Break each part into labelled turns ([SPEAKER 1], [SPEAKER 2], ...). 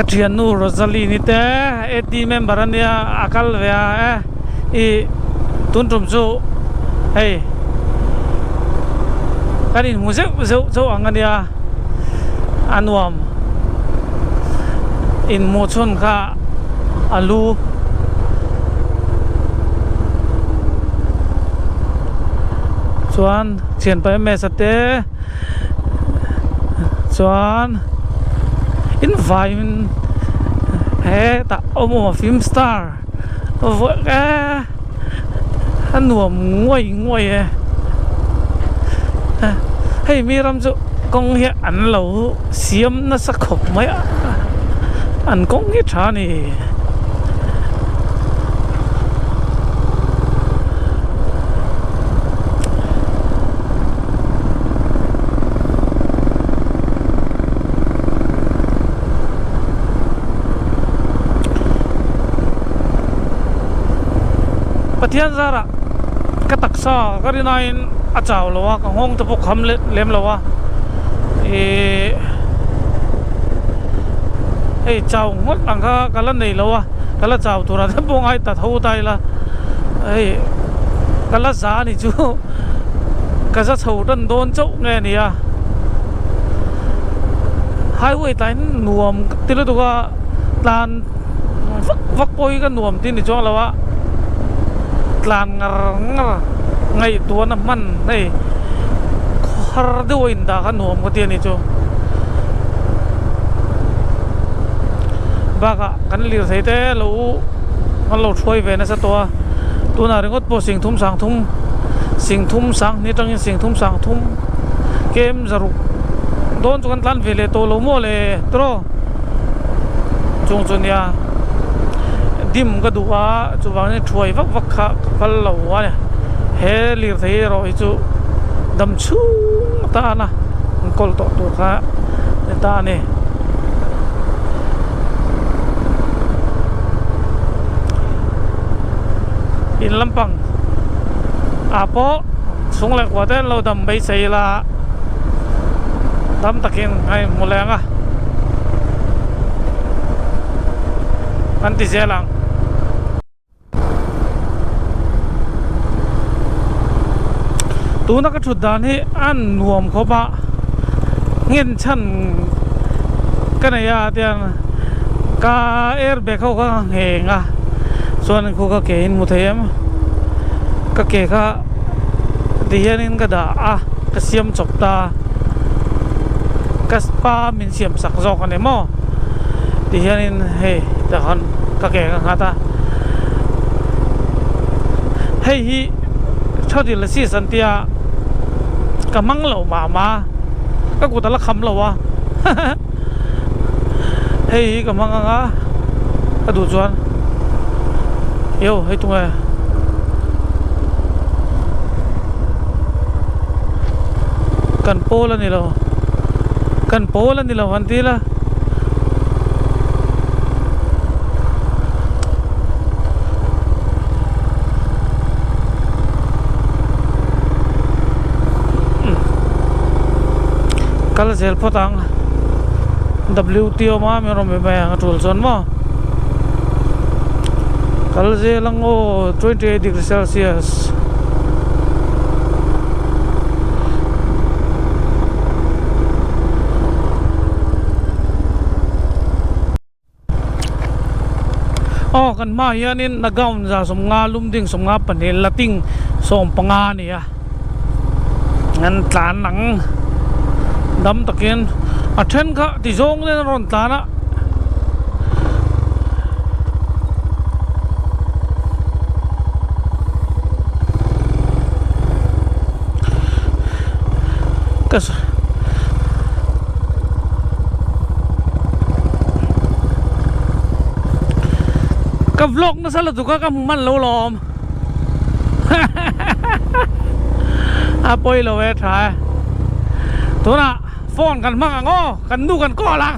[SPEAKER 1] thiannu Rosaline-i te AT member a nia a kal ve a e ih tun tum chu hei kan inhmu zeuh zeuh chauh ang a nia a nuam inhmuh chhun kha a lu. Chuan thianpa M_S-a te chuan in vaiin hetah awm awm a film star vawi a nuam nguai nguai e hei mi ram chu kawng hi an lo siam nasa khawp mai a an kawng hi tha a ni. Pathian zarah ka taksa ka rinaiin a chau lo a, ka nghawng te pawh kham lem lo a, ihh hei chau ngawt ang kha ka la nei lo a, ka la chau turah te pawh ngai ta tho ta ila hei ka la za a ni chu. Ka za chho tan dawn chauh nge a ni a, highway tlaiin nuam ka ti lutuk a, tlan vak vak pawh hi ka nuam tih a ni chuang lo a, tlan ngar ngar ngaihtuahna hman hei khawhar deuh a indah kha nuam ka ti a ni chu. Bakah kan lirthei te lo kan lo hruai ve nasa tawh a, tunah ringawt pawh singthum sangthum. Singthum sanghnih atangin singthum sangthum kem zaruk dawn chu kan tlan ve leh tawh lo maw le tawh chung chu nia dim ka duh a chuvangin thuai vak vak kha ka phal lo a ni he lirthei erawh hi chu dam chhung atana an kawl tawh tur kha ni ta a ni. In lampang ah pawh chhung leh kua te an lo dam beisei ila tam takin a inhmu leng a kan ti zel ang. Tuna ka thut dan hi a nuam khawp a nghen chhan ka nei a tiang ka air bag ho kha ka ngheng a chuan khu ka ke in hmu thei em ka ke kha ti hianin ka dah a ka siam chawp ta ka pa min siam sak zawk a ni maw ti hianin hei tah khan ka ke ka nghat a hei hi thodil assist an tia ka hmang lo mah mah a ka kut a la kham lo a hei hi ka hmang ang a ka duh chuan yo hei tunge kan pawl a ni lo kan pawl a ni lo han ti ila. Kal zel phawt ang WTO ma min rawn be mai ang a tul chuan maw kal zel ang aw 28 degree celsius. Aw kan hmaah hianin Nagaon 150 Lumding 52 Lating 15 a ni a an tlan ang dam takin a then kha ti zawng nen a rawn tlan a. Ka vlog nasa lutuk a ka hmu hman lo lawm a pawi lo e tha e tunah phone kan hmang ang aw kan nu kan call ang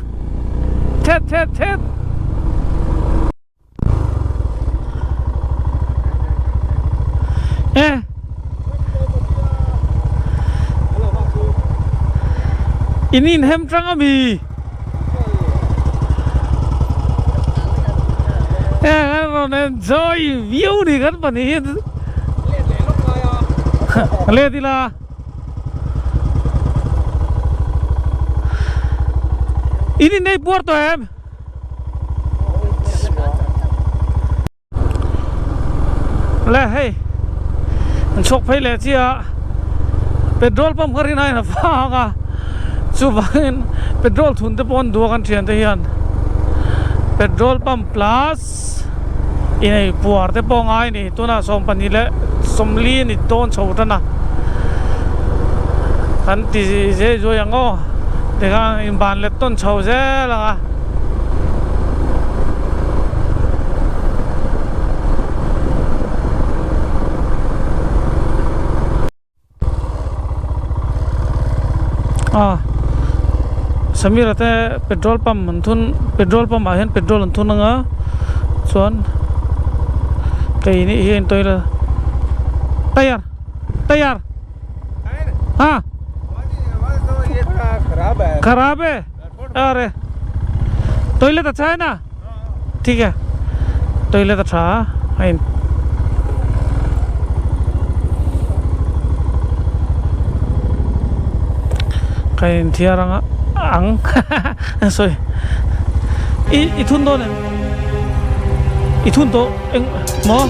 [SPEAKER 1] chet chet chet. E In in hem tang ami. rawn enjoy viau ni kan pahnih hi.
[SPEAKER 2] Let leh lawk ngai a.
[SPEAKER 1] Let ila. In innei puar tawh em? Le hei an chhuak phei leh chiah a petrol pump kha rin aiin a fak a chuvangin petrol thun te pawh an duh a kan thian te hian petrol pump plus inei puar te pawh a ngai a ni tunah 12 leh 40 a ni dawn chho tan a kan ti zeh zuai ang aw tikhan inban let tawn chho zel ang a. A Samira te petrol pump an thun petrol pump ah hian petrol an thun anga chuan keini hi a intoil a tayar tayar ha kharab hai are toilet acha hai na thik hai toilet a tha a in ka in thiar anga ang sorry i i thun dawn em i thun tawh eng maw.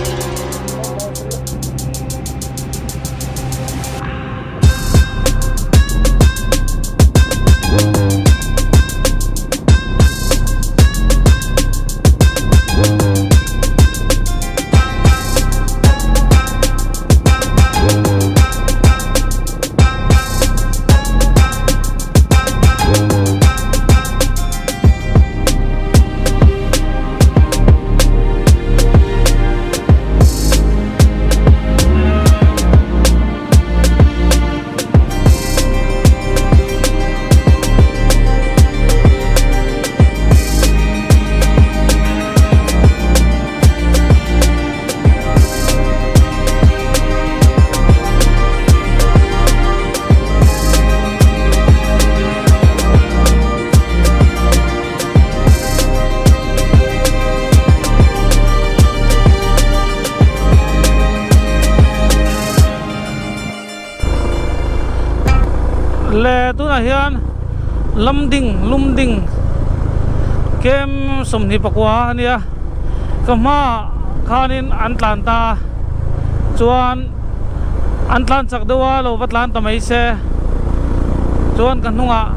[SPEAKER 1] Le tunah hian lamding lumding kem 24 a nia ka hmaah khanin an tlan ta chuan an tlan chak deuh a lo va tlan ta mai se chuan ka hnungah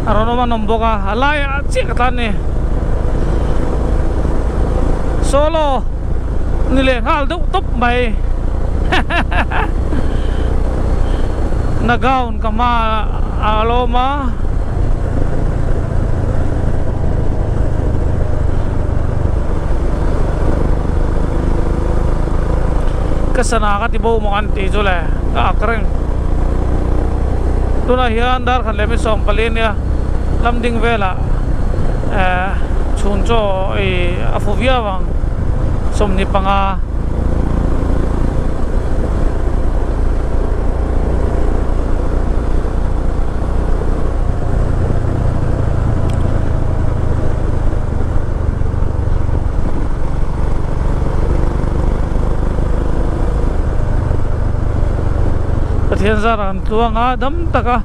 [SPEAKER 1] a rawn awm a nawm bawk a a laiah chiah ka tlan a ni solo. Ni leh nghal deuh tawp mai Nagaon ka hma a lawm a. Ka sana ka ti bo maw an tih chu le ka ak reng. Tunah hian dar khat leh mi 14 nia lam ding velah eh chhun chaw ih a fu viau ang. 25. Pathian zara an tluang a dam taka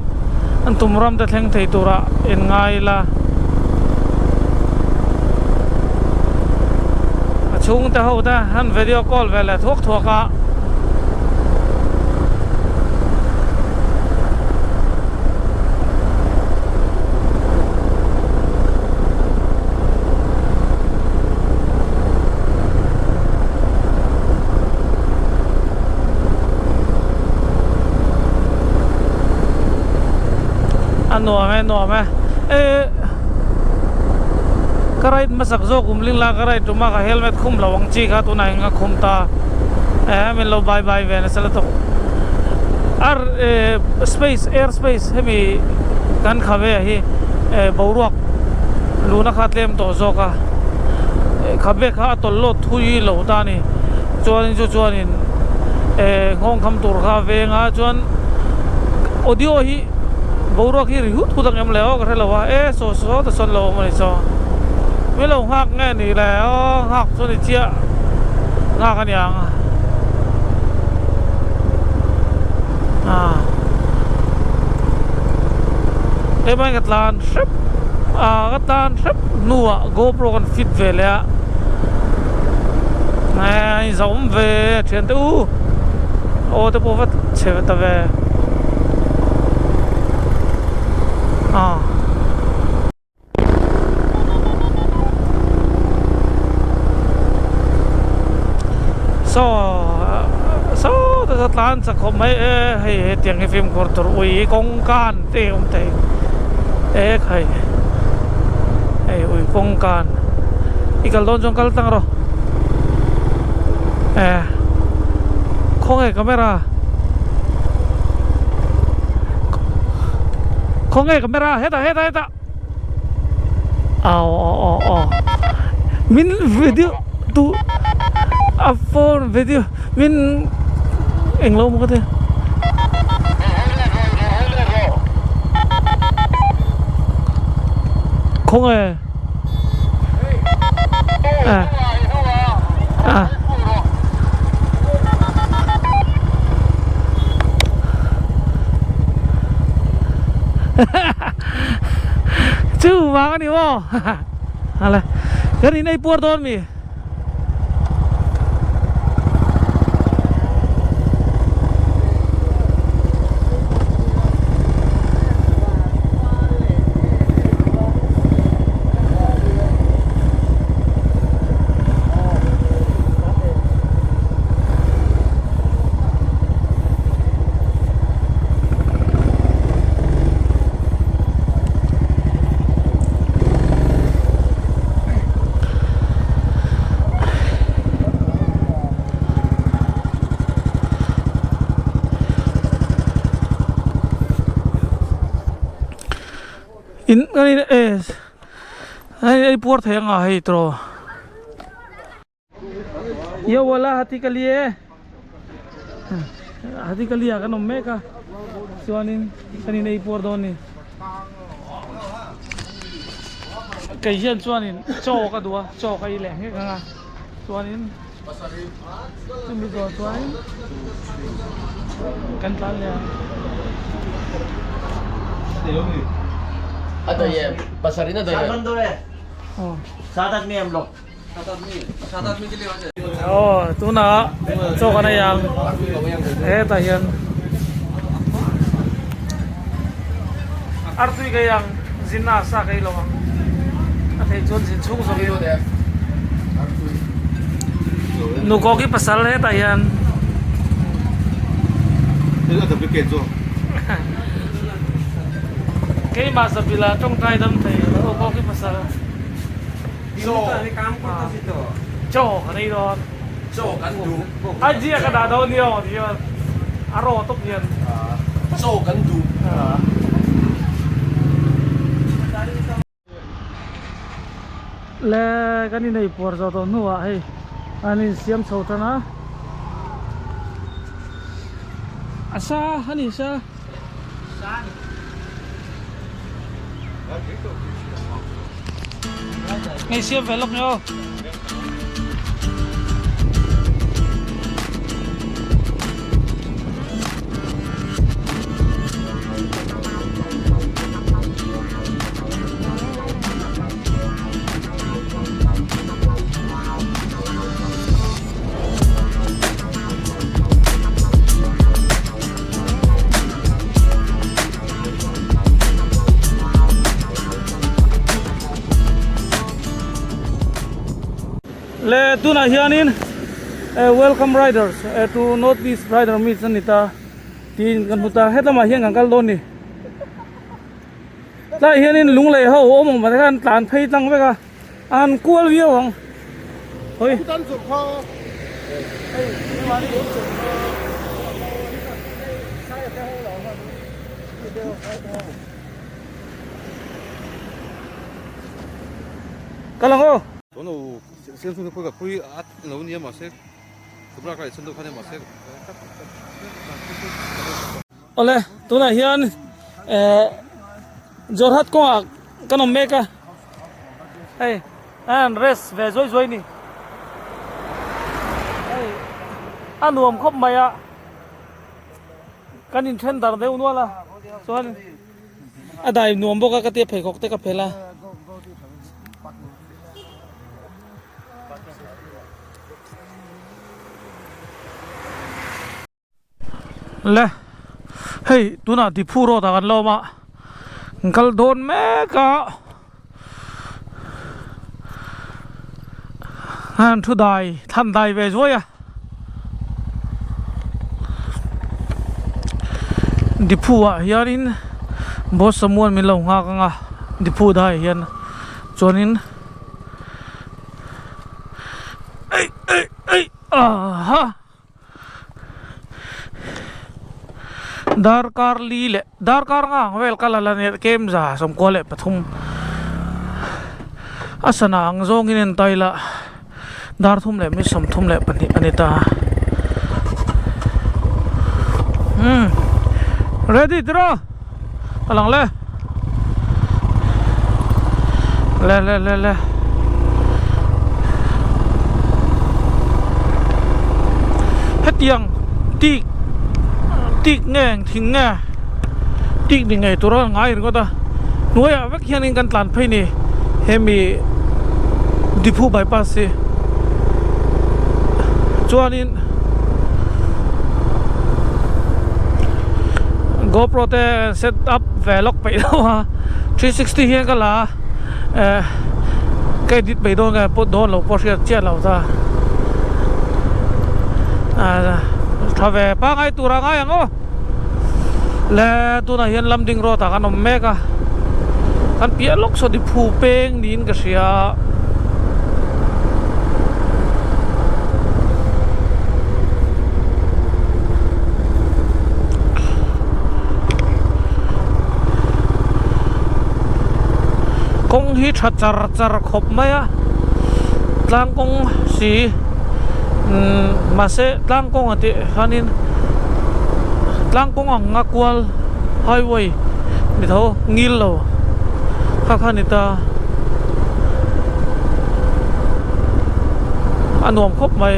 [SPEAKER 1] an tum ram te thleng thei tura in ngai ila. A chhungte ho te an video call ve leh thuak thuak a. A nuam e nuam e eh ka ride hmasak zawk um ling la ka ride tum a ka helmet khum lo ang chi kha tunah hian ka khum ta eh min lo bye bye ve nasa lutuk ar eh space air space hemi kan kha ve hi eh boruak luna kha tlem tawh zawk a kha ve kha a tawlh lawt thui lo ta a ni chuanin chu chuanin eh nghawng kham tur kha a veng a chuan audio hi boruak hi ri hut hut ang em le aw ka hre lo a e saw saw ta sawn lo awm a ni saw. Min lo nghak nge ni le aw nghak chu ni chiah nghak a niang a keimah in ka tlan hrep a ka tlan hrep hnuah GoPro kan fit ve leh a eh in zawm ve thian te u aw te pawh va chhe ve ta ve a. Saw saw ta tlan chak khawp mai e hei hetiang hi fimkhur tur ui kawngkan te awm thei e khai hei ui kawngkan i kal dawn chuan kal tlang rawh e khawnge camera khawnge camera hetah hetah hetah. Aw aw aw aw min video tu a phone video min englo maw ka ti khawnge ah ah Chu vang a ni maw Hala kan in ei puar dawn mi. In ei puar thei anga hei tawh. Yo wala hati ka li e hati ka li ah kan awm mek a chuanin kan in ei puar dawn ni kei hian chuanin chaw ka duh a chaw ka ei leh nghek ang a chuanin chumi zawh chuanin kan tlan leh ang. Aw tunah chaw kan ei ang hetah hian artui ka ei ang zinna sa ka ei lo ang a theih chuan zin chhung zawk in nukawk hi pasal hetah hian keimah zabila tawngtai dam thei nukawk hi pasal. Chaw kan ei dawn.
[SPEAKER 3] Chaw kan duh.
[SPEAKER 1] A zia ka dah dawn nia aw tia a raw tawp hian.
[SPEAKER 3] Chaw kan duh.
[SPEAKER 1] Le kan inei puar zawh tawh hnuah hei an insiam chho tan a. A sa a ni sa. Ngei siam ve lawk nge aw. Le tunah hianin welcome riders to north east rider meet a ni ta tiin kan hmu ta hetlama hian kan kal dawn ni tlaiah hianin lung leh ho awm ang mahse khan tlan phei tlang vek a. An kual viau ang. Hoi. Kal ang aw. Awle tunah hian eh Jorhat kawngah kan awm mek a. Hei an rest ve zuai zuai ni hei a nuam khawp mai a kan inthen dar deuh nual a chuan a dai nuam bawk a ka tia pheikhawk te ka phelh a. Le hei tunah Diphu road ah kan la awm a kan kal dawn mek a an thu dai than dai ve zuai a Diphu ah hianin boss samuan min lo nghak ang a Diphu dai ah hian chuanin ei ei ei aha. Darkar li leh darkar nga ang vel kal a la nia kem za 93 a sana ang zawngin en ta ila dar 3:32 a ni ta umm ready tiraw a lang le le le le le hetiang tik tik nge eng thing nge tik ni ngei tura ngai ringawt a hnuaiah vek hianin kan tlan phei ni hemi Diphu bypass hi chuanin GoPro te set up ve lawk peih lo a 360 hian ka la a eh ka edit mai dawn nge pawt dawn lo pawh hriat chiah lo ta ah tha ve pangai tur a ngai ang aw le tunah hian Lamding road ah kan awm mek a kan piah lawk saw Diphu peng niin ka hria a. Kawng hi tha char char khawp mai a tlang kawng si umm mahse tlang kawng a tih hianin tlang kawng ang a kual highway ni tho ngil lo kha kha a ni ta a nuam khawp mai.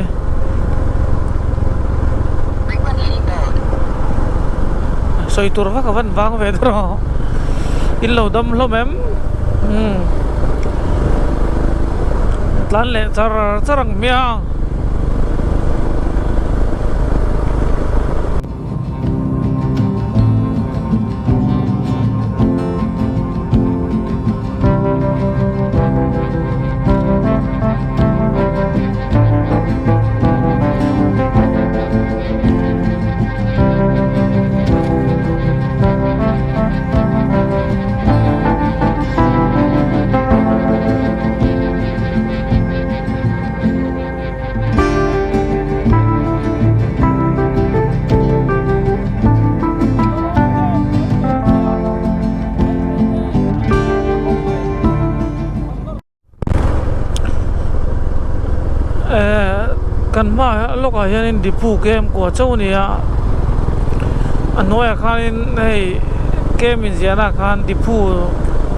[SPEAKER 1] Sawi tur vak a van vang ve dawn aw in lo dam hlawm em umm tlan leh char char ang hmiang. Eh kan hmaah lawkah hianin Diphu kem kua chauh a ni a a hnuaiah khanin hei kem inziahna ah khan Diphu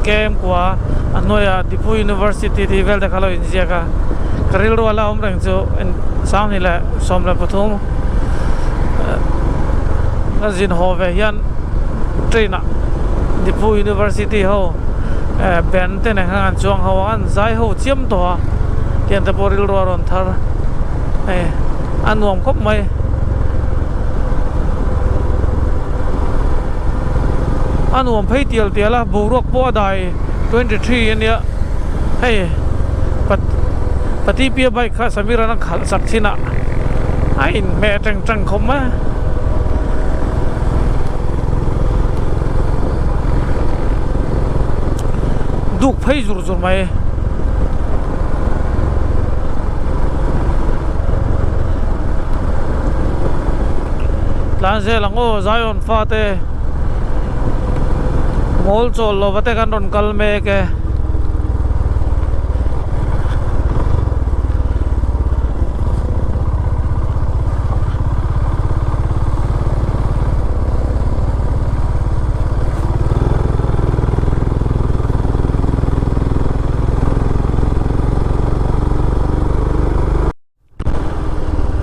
[SPEAKER 1] kem kua a hnuaiah Diphu University tih vel te kha a lo inziak a ka rilru a la awm reng chu 2013 ka zin haw ve hian train ah Diphu University ho eh band te nen khan an chuang ho a an zai ho chiam tawh a tiang te pawh rilru a rawn thar hei a nuam khawp mai. A nuam phei tial tial a boruak pawh a dai 23 ania hei pat patipia bike kha Samir an a khalh chak thin a a inhmeh teng teng khawp mai a. Duk phei zur zur mai. Tlan zel ang aw Zion fate mawl chawl lova te kan rawn kal mek e.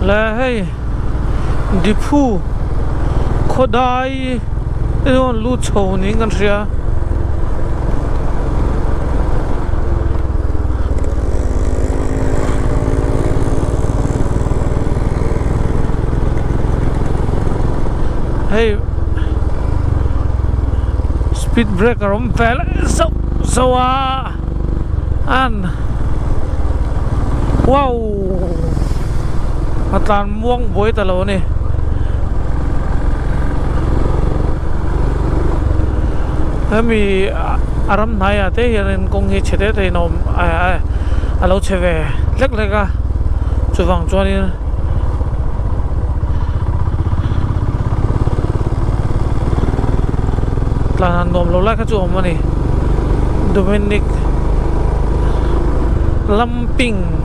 [SPEAKER 1] Le hei Diphu khawdai te chu an lut chho niin kan hria. Hei speed breaker awm vel zauh zauh a an wow a tlan muang buai ta lo a ni. Hemi a ram hnaiah te hianin kawng hi chhe te te in a awm a lo chhe ve hlek hlek a chuvang chuanin tlan han nuam lo lai kha chu a awm a ni Dominic Lamping.